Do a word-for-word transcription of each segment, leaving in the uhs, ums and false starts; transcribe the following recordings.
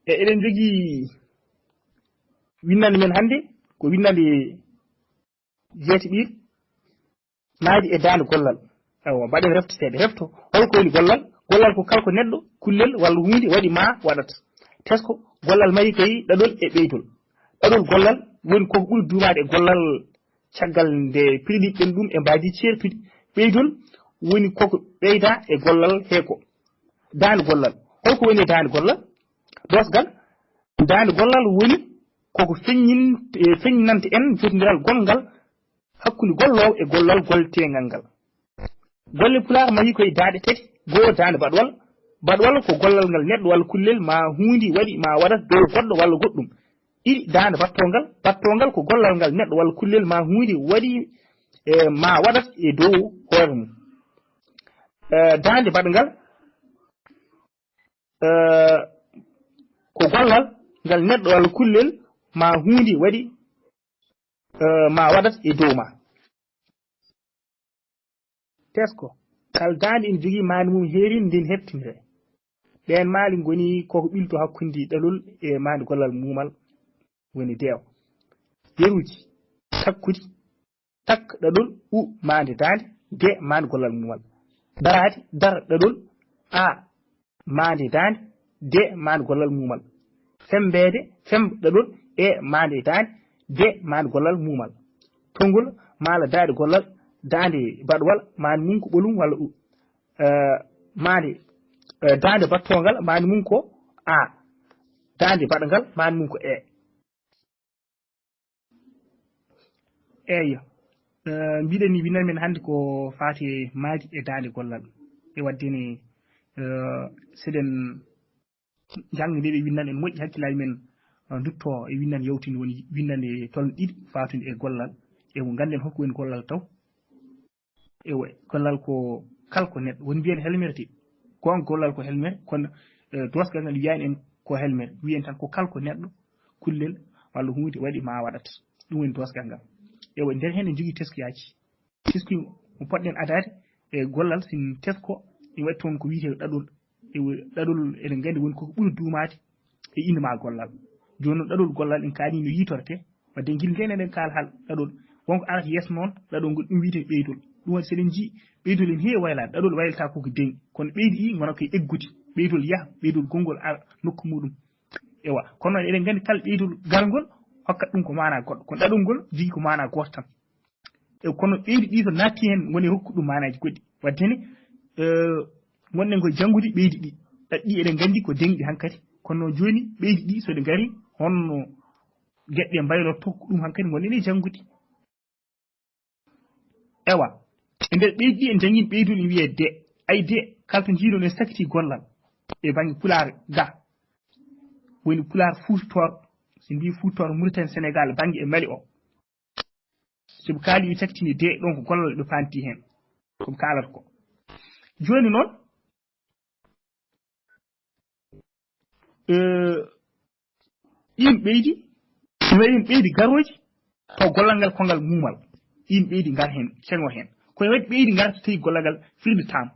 E eɗen njogii winnande men hannde, ko winnande jeetati ɓiire, maayde e daande gollal. Awa, mbaɗen refto seeɗa. Refto, hol ko woni gollal? Gollal ko kala ko neɗɗo, kullel walla huunde waɗi maa waɗat. Tesko, gollal mari kay ɗaɗol e ɓeydol. Ɗaɗol gollal woni ko ɓuri duumaade e gollal caggal nde pirliɗen ɗum e mbaadi ceertuɗi. Ɓeydol woni ko ko ɓeyda e gollal hee ko. Daande gollal. Hol ko woni e daande gollal? Doosgal, daande gollal woni ko ko feññin-, e feññinanta en jotondiral gonngal hakkunde golloowo e gollal golleteengal ngal. Golle Pulaar mari koye daande tati, goo daande baɗwal. Baɗwal ko gollal ngal neɗɗo walla kullel maa huunde waɗi maa waɗat dow goɗɗo walla goɗɗum. Ɗiɗi, daande battoongal. Battoongal ko gollal ngal neɗɗo walla kullel maa huunde waɗi, e, maa waɗat e dow hoore mum. E, daande baɗngal, e, ko gollal ngal neɗɗo walla kullel maa huunde waɗi, e, maa waɗat e dow maa. Tesko, kala daande ina jogii maande mum heeriinde, ndeen heɓtiniree. Ɗeen maali ngoni ko ko ɓilto hakkunde ɗaɗol e maande gollal muumal, woni deewo. Yeruuji, takkude, tak ɗaɗol, u maande daande, de maande gollal muumal. Daraade, dar ɗaɗol, a maande daande, de maande gollal muumal. Femmbeede, fem ɗaɗol, e maande daande, de maande gollal muumal. Tonngol, maala daande gollal, daande baɗwal, maande mum ko ɓolum walla u. Eh, maande, eh, daande battoongal, maande mum ko a. Daande baɗngal, maande mum ko e. Eeyo. Eh, mbiɗen ni winnande men hannde ko faati e maayde e daande gollal. E waɗde ne, eh, seɗen njannga nde ɓe winnande en moƴƴi hakkillaaji men, eh, nduttoo e winnande yawtunde woni winnande tolno ɗiɗi faatunde e gollal. E mo ngannden hokku en gollal taw. Ewa, gollal ko kala ko neɗɗo. Woni mbiyen helmere de. Goonga gollal ko helmere, kono, eh, doosgal ngal wiyaani en ko helmere. Wiyen tan ko kala ko neɗɗo, kullel, walla huunde waɗi maa waɗat. Ɗum woni doosgal ngal. Ewa, nder heen en njogii teskuyaaji. Teskuya mo poɗɗen adaade e gollal, sin tesko, ina waɗi toon ko wiyetee ɗaɗol. E ɗaɗol, eɗen nganndi woni ko ɓuri duumaade e innde maa gollal. Jooni noon, ɗaɗol gollal en kaani no yiitortee, wadde ngil ndeen eɗen kaala hal ɗaɗol. Wonko arata yeeso noon, ɗaɗol ngol ɗum wiyetee ɓeydol. Ɗum waɗi so eɗen njii ɓeydol ene heewi waylaade, ɗaɗol waylata ko ko deŋ. Kono ɓeydi ɗi ngona koye eggude. Ɓeydol yaha, ɓeydol gonngol ara nokku muuɗum. Ewa, kono noon eɗen nganndi kala ɓeydol garngol hokkat ɗum ko maanaa goɗɗo. Kono ɗaɗol ngol jogii ko maanaa gooto tan. E kono ɓeydi ɗi so naatti heen, ngoni rokku ɗum maanaaji goɗɗi. Wadde ne, eh, ngonɗen ko janngude ɓeydi ɗi. Ɗaɗi ɗi eɗen nganndi ko deŋɗi hankadi. Kono jooni ɓeydi ɗi so ɗi ngari, honno geɗe ɗe mbaylorto, ko ɗum hankadi ngonɗen e janngude. Ewa, e nder ɓeydi ɗi en njanngin ɓeydol ina wiyee de. Ay de, kala to njiiɗon en sakkiti gollal e bannge Pulaar ga. Woni Pulaar Fuuta Tooro, so mbii Fuuta Tooro, Mauritanie, Sénégal, bannge e Mali o. So ɓe kaali ɓe cakkitini de, ɗon ko gollal ɓe paanti heen. Ko ɓe kaalata ko. Jooni noon, eh, ɗiin ɓeydi, ɗum waɗi ɗum ɓeydi garooji, taw gollal ngal ko ngal muumal. Ɗiin ɓeydi ngar heen, ceŋoo heen. Ko e waɗi ɓeydi ngar so tawii gollal ngal firlitaama.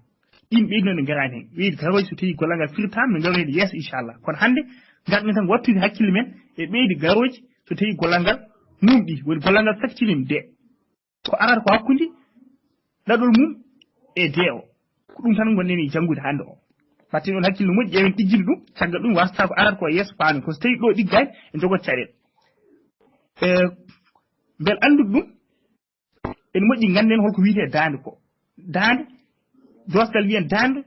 Ɗiin ɓeydi noon ne ngaraani heen. Ɓeydi garooji so tawii gollal ngal firlitaama, ne ngara heen yeeso, inchallah. Kono hannde, ngarɗen tan wattude hakkille men e ɓeydi garooji so tawii gollal ngal mumɗi, woni gollal ngal sakkitini de. Ko arata ko hakkunde ɗaɗol mum e de o. Ko ɗum tan ngonɗen e janngude hannde o. Mbatten on hakkille no moƴƴi, ƴeewen ɗijjinde ɗum, caggal ɗum wasata ko arata ko e yeeso paamen. Ko so tawii ɗo ɗiggaani, en jogot caɗeele. E, mbel anndude ɗum, ene moƴƴi ngannden holko wiyetee daande ko. Daande, doosgal wiyen daande,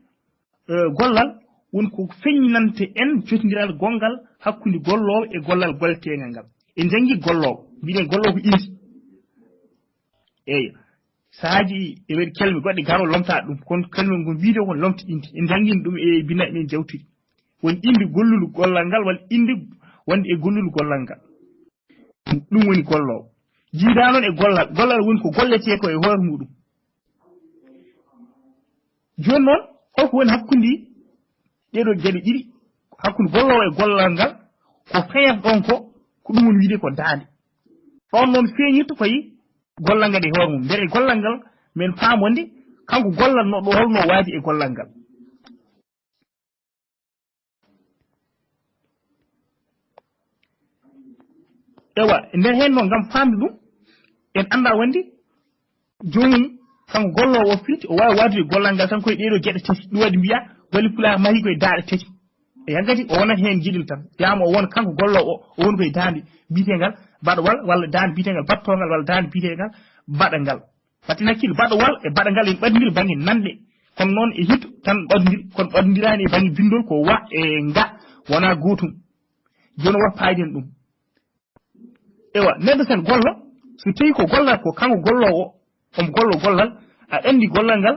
eh, gollal, woni ko feññinanta en jotondiral gonngal hakkunde golloowo e gollal golleteengal ngal. En njanngi golloowo, mbiɗen golloowo ko indi. Eeyo. Sahaaji e waɗi kelme goɗɗe garo lomta ɗum, kono kelme ngon wiide ko lomta indi. En njanngin ɗum e binnaɗe men jawtuɗi. Woni indi gollulu gollal ngal walla indi wonde e gollulu gollal ngal. Ɗum woni golloowo. Jiidaa noon e gollal, gollal woni ko golletee ko e hoore muɗum. Jooni noon, holko woni hakkunde ɗeɗo geɗe ɗiɗi, hakkunde golloowo e gollal ngal, ko feñata ɗon ko, ko ɗum woni wiide ko daande. Ɗon noon feeñirta koye gollal ngal e hoore mum. Nder e gollal ngal, men faamonde, kanko gollal no ɗo holno waadi e gollal ngal. Ewa, e nder heen noon, ngam faamde ɗum, en annda wonde joomum, kanko golloowo o firti, o waawi waɗude gollal ngal tan koye ɗee ɗoo geɗe tati. Ɗum waɗi mbiyaa, golle Pulaar mahii koye daaɗe tati. E hankadi, o wonat heen giɗel tan. Yaama o won kanko golloowo o, o woni koye daande biyeteengal baɗowal, walla daande biyeteengal battoongal, walla daande biyeteengal baɗangal. Batten hakkille, baɗowal e baɗangal ene ɓadondiri bannge nanɗe. Kono noon e hito tan ɓadondiri, kono ɓadondiraani e bannge binndol, ko wa e nga, wonaa gootum. Jooni o waɗa paayden ɗum. Ewa, neɗɗo sen gollo, so tawi ko gollal ko kanko golloowo, omo gollo gollal, a anndi gollal ngal,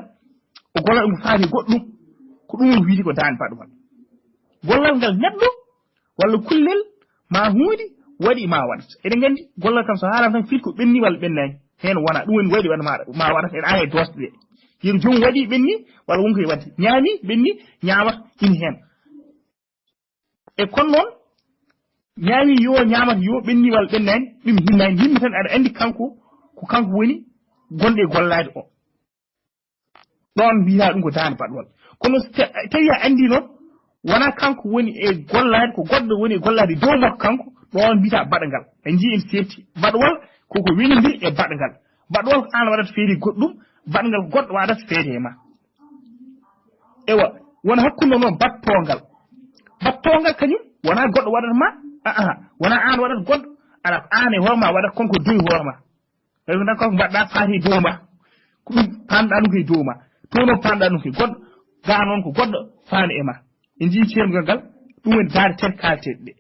o gollal omo faati goɗɗum, ko ɗum o wiydi ko daande baɗowal. Gollal ngal neɗɗo, walla kullel, ma huunde, waɗi ma waɗat. Eɗen nganndi, gollal kam so haalama tan firti ko ɓenni walla ɓennaani. Heen wona, ɗum woni waɗi walla ma, ma waɗat, en aaya doosɗe ɗe. Yeru joom waɗi ɓenni, walla won koye waɗde. Ñaami, ɓenni, ñaamata, ina heen. E kono noon, ñaami yo ñaamata, yo ɓenni walla ɓennaani, ɗum hinnaani. Yimɓe tan aɗa anndi kanko, ko kanko woni gonɗo e gollaade o. Ɗoon mbiyaa ɗum ko daande baɗowal. Kono so ta-, tawi a anndi noon, wonaa kanko woni e gollaade, ko goɗɗo woni e gollaade dow makko kanko, ɗoon mbiyataa baɗangal. A njii en seerti. Baɗowal ko ko wiyndiri e baɗangal. Baɗowal ko aan waɗata feere goɗɗum, baɗangal ko goɗɗo waɗata feere e ma. Ewa, wona hakkunde noon battoongal. Battoongal kañum, wonaa goɗɗo waɗata ma, a, a, wonaa aan waɗata goɗɗo, alaa, aan e hoore ma waɗata kon ko dow hoore ma. Tawi ko tan ko mbaɗɗa faati e dow ma. Ko ɗum paanɗa ɗum ko e dow ma. To noon paanɗa ɗum ko e goɗɗo, gaa noon ko goɗɗo faani e ma. En njii ceergal ngal, ɗum woni daande tati kaalteeɗe ɗe.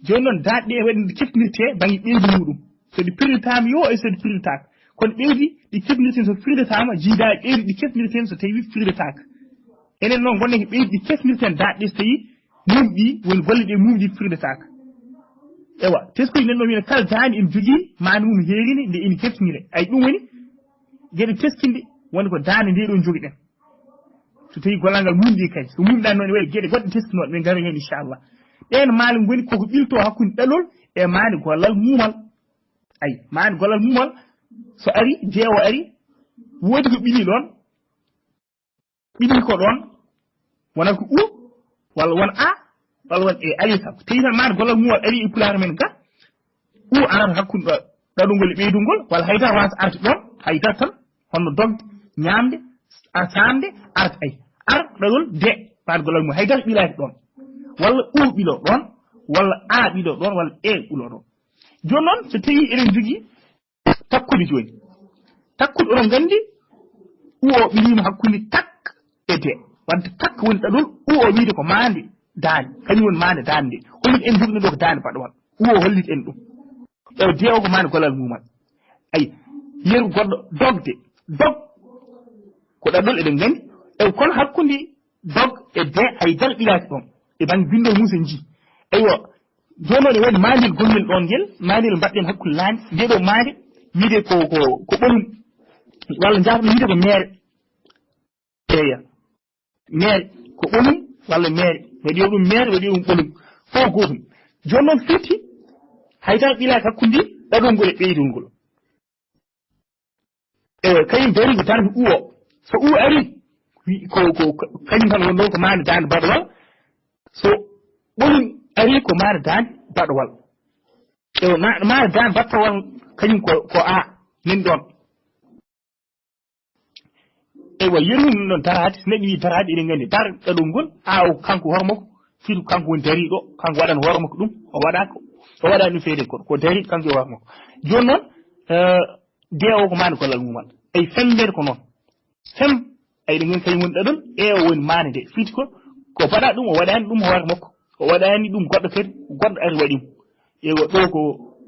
Jooni noon, daande ɗe waɗi nde ciftinirtee bannge ɓeydu muɗum. So ɗi pirlitaama yo e so ɗi pirlitaaka. Kono ɓeydi ɗi ciftinirtee so firlitaama, jiidaa e ɓeydi ɗi ciftinirtee so tawi firlitaaka. Enen noon ngonɗen ko ɓeydi ɗi ciftinirten daande ɗe so tawi mumɗi woni golle ɗe mumɗi firlitaaka. Ewa, teskuji nen ɗo mbiyen kala daande ene jogii maande mum heerinde nde ene heftinire. Ay ɗum woni geɗe teskinɗe wonde ko daande nde ɗo jogiɗen. So tawi gollal ngal mumɗi kay, so mumɗaani noon, waɗi geɗe goɗɗe teskinooɗe, min ngara heen inchallah. Ɗeen maale ngoni koko ɓilto hakkunde ɗaɗol e maande gollal muumal. Ay, maande gollal muumal, so ari, jeewo ari, woodi ko ɓili ɗoon, ɓili ko ɗoon, wona ko u, walla won a, walla won e, alaa e sago. Tawi tan maande gollal muumal ari e pulaar men ga, u arata hakkunde ɗo, ɗaɗol ngol e ɓeydol ngol, walla haydara waasa arde ɗoon, haydara tan, hono dogde, ñaamde, a saamde, arde ay. Ar ɗaɗol de, maande gollal muumal, haydara ɓilaaki ɗoon. Walla u ɓilo ɗoon, walla a ɓilo ɗoon, walla e ɓilo ɗoon. Jooni noon, so tawii eɗen njogii takkude jooni. Takkude, oɗon nganndi, u o ɓiliima hakkunde tak e de. Wadde tak woni ɗaɗol, u o wiyde ko maande daande. Kañum woni maande daande nde. Hollit en joginɗo ɗo ko daande baɗowal. U o hollit en ɗum. E o de o ko maande gollal muumal. Ay, yeru goɗɗo dogde. Dog ko ɗaɗol eɗen nganndi. E kono hakkunde dog e de haydara ɓilaaki ɗoon. E bannge binndol mum so njii. Eywa, jooni noon e woni maandel gongel ɗoon ngel, maandel mbaɗɗen hakkunde laandi, nde ɗo maande, wiyde ko, ko, ko ɓolum. Walla njaafo ɗum wiyde ko meere. Eeya. Meere, ko ɓolum walla meere. Waɗi o ɗum meere, waɗi o ɗum ɓolum. Fof gootum. Jooni noon firti, haydara ɓilaaki hakkunde ɗaɗol ngol e ɓeydol ngol. E, kañum dari ko darnde u o. So u ari, wi-, ko, ko, ko, kañum tan woni ɗo ko maande daande baɗowal. So ɓolum ari ko maande daande baɗowal. E, ma-, maande daande baɗowal kañum ko, ko a, nen ɗoon. Eywa, yeru mum noon daraade, so neɗɗo wii daraade, eɗen nganndi dar ɗaɗol ngol, a o kanko hoore makko, firti ko kanko woni dariiɗo, kanko waɗani hoore makko ɗum, o waɗaaka, o waɗani ɗum feere kono, ko dariiɗo kanko e hoore makko. Jooni noon, eh, de o ko maande gollal muumal. Ay, femmbeede ko noon. Fem, ay, ɗum woni kañum woni ɗaɗol, e o woni maande nde. Firti ko, ko baɗa ɗum, o waɗani ɗum hoore makko. O waɗani ɗum goɗɗo kadi, goɗɗo ari waɗi mo. E o ɗo ko,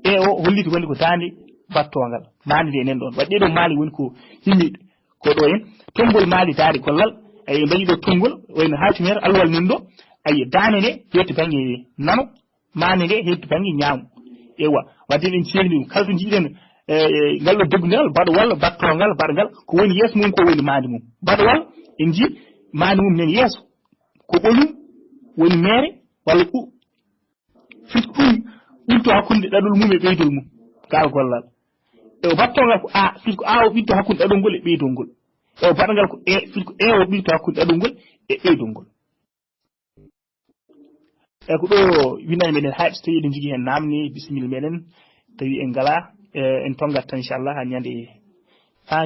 e o holliti woni ko daande battoongal. Maande nde enen ɗoon. Waɗde ɗo maali woni ko himmi ko ɗo en. Tonngol maali daande gollal. Ay, mbaɗi ɗo tonngol, wayno haatimere, alwal nen ɗo. Ay, daande nde, yetti bannge nano. Maande nde heddi bannge ñaamo. Ewa, wadde eɗen ceerni ɗum. Kala to njiiɗen, e, e, ngal ɗo debbo ngal, baɗowal, battoongal, baɗangal, ko woni yeeso mum ko woni maande mum. Baɗowal, en njii maande mum nen yeeso. Ko ɓolum woni meere walla u. Firti ko ɗum ɓilto hakkunde ɗaɗol mum e ɓeydol mum. Ngal gollal. E o battoongal ko a, firti ko a o ɓilto hakkunde ɗaɗol ngol e ɓeydol ngol. E o baɗangal ko e, firti ko e o ɓilto hakkunde ɗaɗol ngol e ɓeydol ngol. E ko ɗo winndannde meɗen haaɗi, so tawi eɗen njogii heen naamne, bisimilla meɗen. Tawi en ngalaa, e, en tonngat tan, inchallah, haa ñande, haa